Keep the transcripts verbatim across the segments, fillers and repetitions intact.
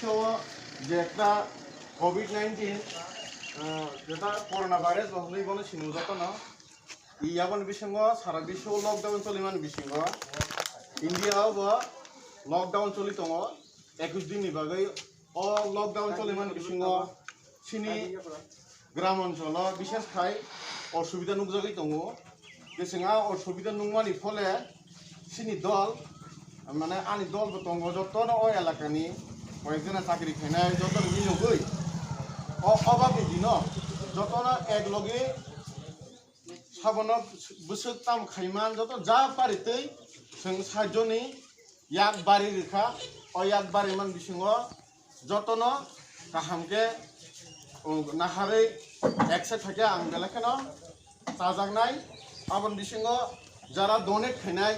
O je ekta covid nineteen, ah, jeta corona virus bo hwnwi bono sini jotono. I aboni bisingo sara biswo lockdown cholimani bisingo India o bo lockdown choli tongo. Ekus din ni bagwi o lockdown cholimani bisingo chini gram oncholo bishes khai osubida nukjagwi tongo. Jeswng a osubida nukmani phole chini dol, mane ani dol bo tongo, jotono o elakani koyekjona chakri khainai jotono milogwi o obabni dino jotono ek logi sabono bwswk tam khaiman joto ja paritwi chwng saijo ni yak bari rwkha. O yak bari man bisingo jotono kaham khe, o, naharwi accept khaikhe ang belai kheno chajaknai. Aboni bisingo jara donate khainai,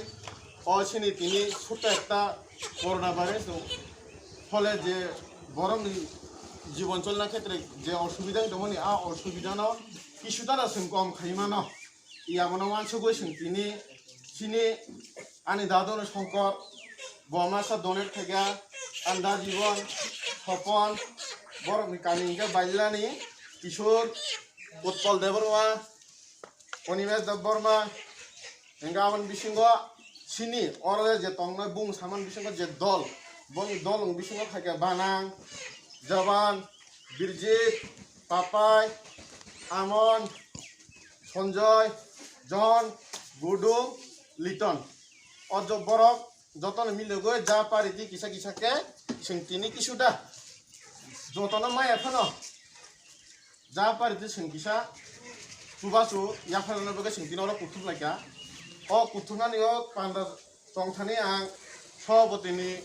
o chini tini sutta ekta corona virus no phole je borokni jibon cholna khetre je osubida wng tongmani, a osubida no kisu dara chwng kom khai mano. Yabono wansugwi chwng tini chini ani daduni Songkor bo masa donate khaikha, ani da Jibon, Sopon, borokni kami hwnkhe Bailani, Kishore, Utpal Debbarma, Animesh Debbarma, hwnkhe aboni bisingo chini oro je tongnai bung samani bisingo je dol, boni dol wng bisingo khaikha Banang, Jaban, Birjit, Papai, Amon, Sanjoy, John, Gudu, Liton. O jo-, borok jotono milogwi ja pariti kisa kisa khe chwng tini kisu da. Jotono maya phano ja pariti chwng kisa chubachu yapharna bagwi chwng tini oro kuthum laikha. O kuthumnani o panda tongthani ang Sobotini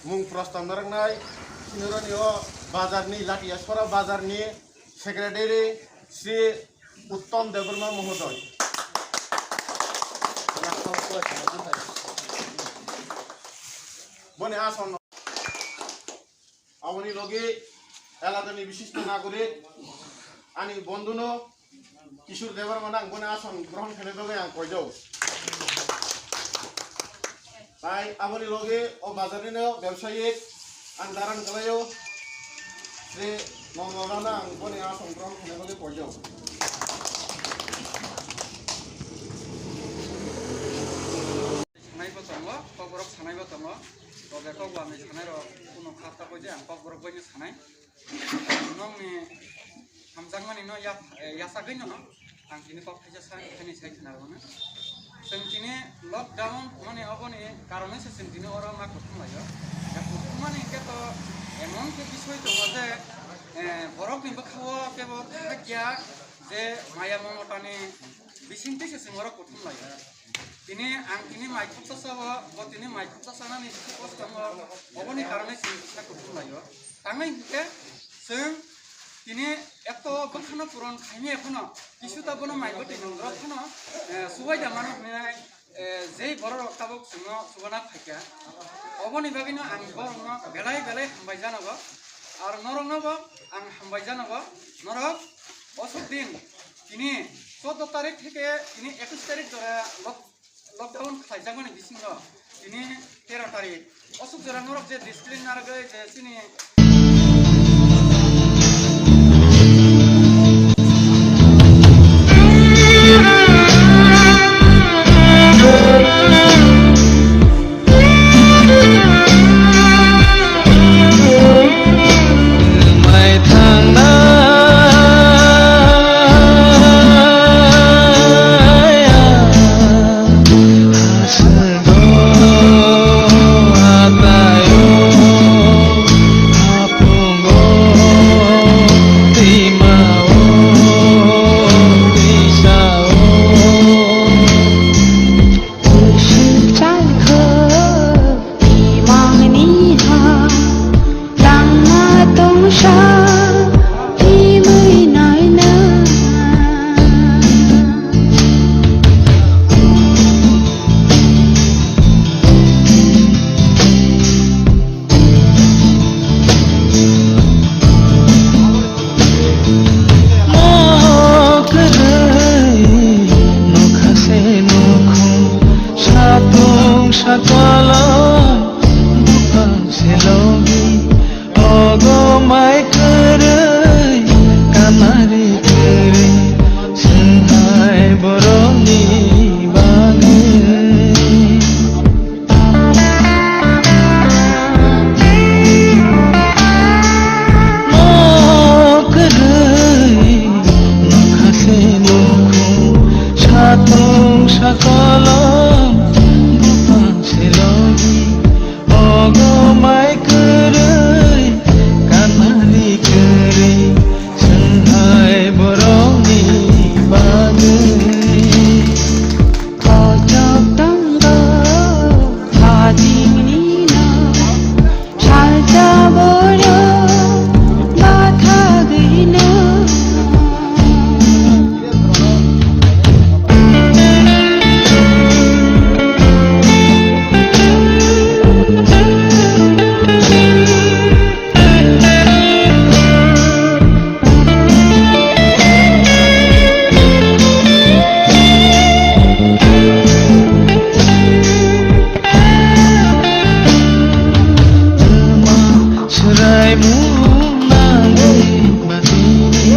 mung prostam narwknai, sinironi o bazarni, Latiya Sora bazarni secretary Sri Uttom Debbarma Mohodoy. Boni ason. Aboni logi elakani bishisto nagorik ani bondhuno Kishore Debbarmano ang boni ason grohon khaina bagwi ang koijago. Tai aboni logi o bazarnino bebsayik ang daran kalaio Sri Nondalano ang boni ason grohon khaina bagwi koijago. Sanaibo tongo, kokborok sanaibo tongo. Tobe kokbani sanairok kunu kha ta koi je ang kokborok baino sanai. Nokni hamjakmani no yak-, eh, yasagwi no ang tini kok thaisa sa-, thani sai khna rwmani. Chwng tini lockdown mani oboni karonwi se chwng tini oro ma kuthum laio. Ya kuthum mani hwnkhe to emon khe bisoi tongo je, eh, borokni bwkhao kebo thakya je maya momotani bisingtwi se chwng oro kuthum laio. Tini ang tini mai khoksa sao, bo tini mai khoksa sanani bisi kosto tongo, oboni karonwi chwng kisa kuthum laio. Tangwi hinkhe chwng tini eto bwkhano puron khaimaya phano kisu ta bono mai bwtwi nwngrok phano, eh, subai da mano hwnwi, eh, jei borok rok tabuk chwngno chubana phaikha. Oboni bagwino ang borokno belai belai hambai janogo. Ar norokno bo ang hambai janogo. Norok osok din tini choddo tarik theke tini ekush tarik jora lock-, lockdown khlaijakmani bisingo tini tero tarik. Osok jora norok je discipline narwgwi je chini Satung sakwalo bupang selogi. Kolom buphang selogi, ogo mai kwrwi, kanani kwrwi, swnghai borokni bagwi. Kochok tongo, hajingni no. Salsa borok bathagwino. Swraimung nangwi batini,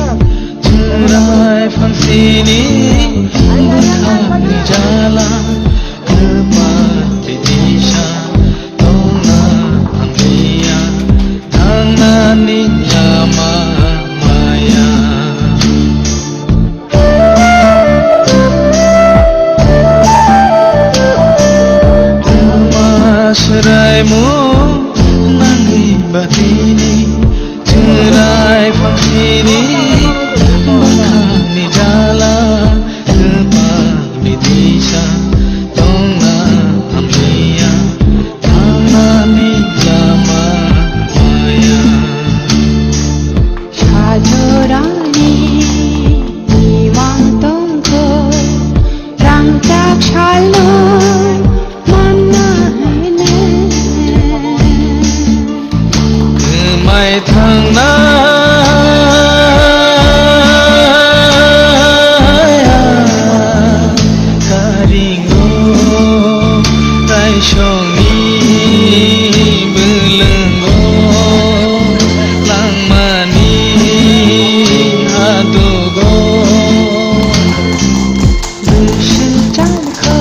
chwrai phansini bwkhakni jala, kwpal tisa tongna hamliya, thangnani lama maya. Tuma swraimung nangwi batini, chwrai phansini bwkhakni jala, kwpalni disa tongna hamliya, thangnani lama maya. Sajorani imang tongkho, rangchak salno manna hene. Kwmai thangnai karingo, raisongni bwlwngo, langmani hadugo. Bwswk chankho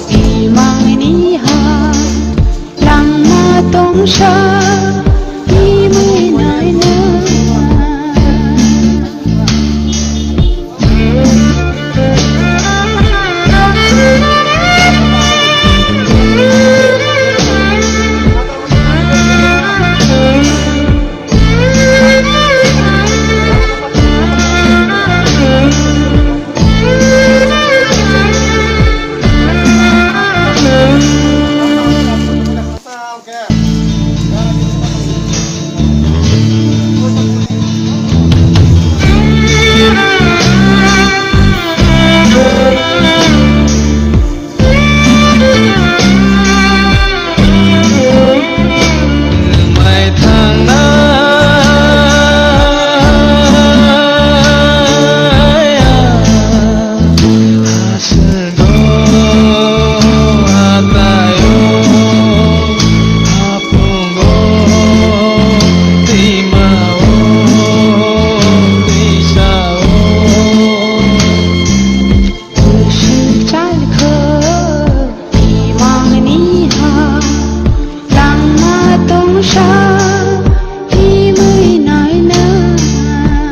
imangni ha, langma tongsa